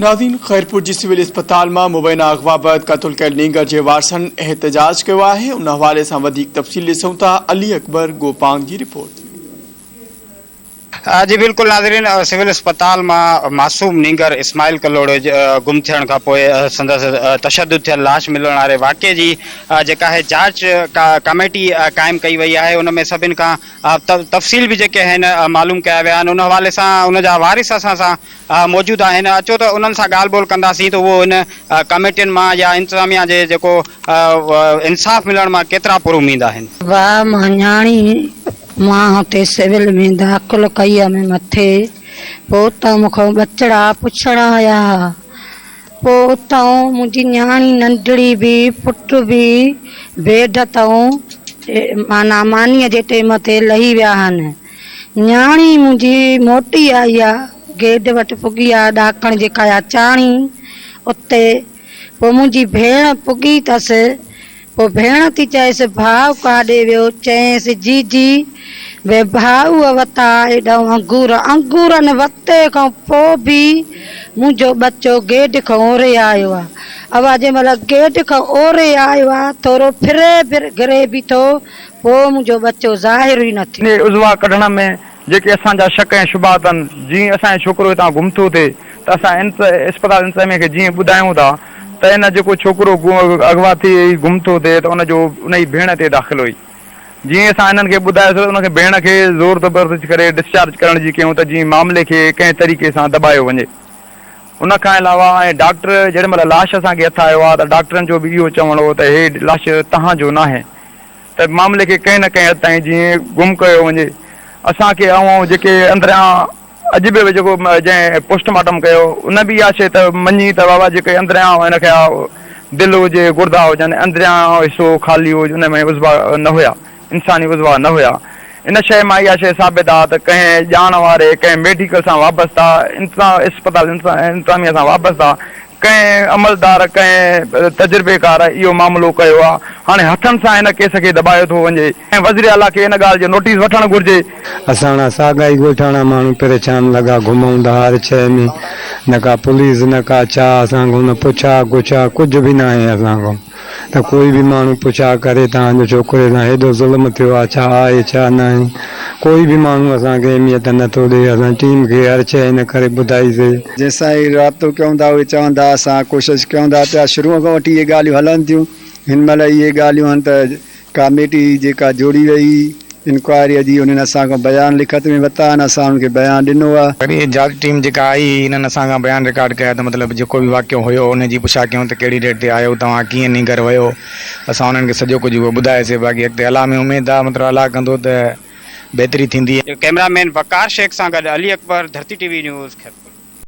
ناظرين خيرپور جي سول اسپتال مان مبينا اغوا بعد قتل ڪيل نينگر جي وارثن احتجاج ڪيو آهي ان حوالي سان وڌيڪ تفصيل ڏسون ٿا علي اڪبر گوپانگ جي رپورٽ ۾. جي بلڪل ناظرين سول اسپتال مان معصوم نينگر اسماعيل ڪلهوڙو گم ٿيڻ کان پوء سندس تشدد ٿيل لاش ملڻ واري واقعي جي جيڪا آهي جاچ ڪميٽي قائم ڪئي وئي آهي ان ۾ سڀن کان تفصيل به جيڪي آهن معلوم ڪيا ويا آهن ان حوالي سان ان جا وارث اسان سان موجود آهن اچو ته انهن سان ڳالهه ٻولهه ڪنداسين ته اهو ان ڪميٽين مان يا انتظاميا جي جيڪو انصاف ملڻ مان ڪيترا پر اميد آهن. واء مان نياڻي مان هتي سول ۾ داخل ڪئي هئم مٿي پوء اتان مون کان ٻچڙا پڇڻ آيا ها پوء اتان منهنجي نياڻي ننڍڙي به پٽ به بيڊ تان معنيٰ مانيء جي ٽيم تي لهي ويا هن. نياڻي منهنجي موٽي آئي آ، گيڊ وٽ پڳي آ، ڏاڪڻ جيڪا آ چاڻي اتي، پوء منهنجي ڀيڻ پڳي تس، پوء ڀيڻ ٿي چئيس ڀاء ڪاڏي ويو، چيائينس جيجي وي ڀائوء وتا ايڏانهن انگور، انگورن وتي کان پوء به منهنجو ٻچو گيڊ کان اوري آيو آ، اوا جنهن مهل گيڊ کان اوري آيو آ، ٿورو ڦري گهري بيٺو، پوء منهنجو ٻچو ظاهر ئي نه ٿيو. انهي عضوا ڪڍڻ ۾ جيڪي اسان جا شڪ ۽ شبهات آهن، جيئن اسان جو ڇوڪرو هتان گم ٿو ٿئي ته اسان اسپتال انتظاميه کي جيئن ٻڌايون ٿا ته ان جيڪو ڇوڪرو اغوا ٿي گم ٿو ٿئي ته ان جو ان جي ڀيڻ هتي داخل هئي جيئن اسان انهن کي ٻڌايوسين ته ان کي ڀيڻ کي زور زبردستي ڪري ڊسچارج ڪرڻ جي ڪيون ته جيئن معاملي کي ڪنهن طريقي سان دٻايو وڃي ان کان علاوه ۽ ڊاڪٽر جيڏي مهل لاش اسان کي هٿ آيو آهي ته ڊاڪٽرن جو به اهو چوڻ هو ته هي لاش توهان جو ناهي ته معاملي کي ڪنهن نه ڪنهن حد تائين جيئن گم ڪيو وڃي اسان کي ۽ جيڪي اندريان اڄ به جيڪو جنهن پوسٽ مارٽم ڪيو ان به اها شيء ته مڃي ته بابا جيڪي اندريان هن کي دل هجي گردا هجن اندريان حصو خالي هو ان ۾ عضوا نه هيا انساني عضوا نه هيا. ان شيء مان اها شيء ثابت آ ته ڪنهن ڄاڻ واري، ڪنهن ميڊيڪل سان وابسته، اسپتال انتظاميه سان وابسته ڪنهن عملدار، ڪنهن تجربيڪار اهو معاملو ڪيو آ. هاڻي هٿن سان ان ڪيس کي دٻايو ٿو وڃي ۽ وزيراعليٰ کي ان ڳالهه جو نوٽيس وٺڻ گهرجي. اساڻا ساڳا ئي ڳوٺاڻا ماڻهو پريشان لڳا گهمون ٿا هر شيء ۾ نه ڪا پوليس نه ڪا ڇا اسان کان نه پڇا گڇا ڪجهه به ناهي اسان کان. ته ڪوئي به ماڻهو پڇا ڪري توهان جو ڇوڪري سان هيڏو ظلم ٿيو آهي ڇا آهي ڇا ناهي ڪوئي به ماڻهو اسان کي اهميت نه ٿو ڏئي اسان ٽيم کي هر شيء ان ڪري ٻڌائي سي. جنهن سان هي رابطو ڪيون ٿا اهي چون ٿا اسان ڪوشش ڪيون ٿا پيا شروع کان وٺي اهي ڳالهيون هلن ٿيون هن مهل اهي ڳالهيون آهن ته ڪاميٽي جيڪا جوڙي وئي انڪوائريء جي انهن اسان کان بيان لکت ۾ ورتا آهن، اسان انهن کي بيان ڏنو آهي. وري جاچ ٽيم جيڪا آئي هئي انهن اسان کان بيان رڪارڊ ڪيا ته مطلب جيڪو به واقعو هيو ان جي پڇا ڪيون ته ڪهڙي ڊيٽ تي آيو توهان ڪيئن نينگر ويو اسان انهن کي سڄو ڪجهه اهو ٻڌايوسي باقي اڳتي الله ۾ اميد آهي مطلب الله ڪندو ته بهتري ٿيندي. ڪئميرا مين وقار شيخ سان گڏ Ali Akbar, Dharti T V news, Khairpur.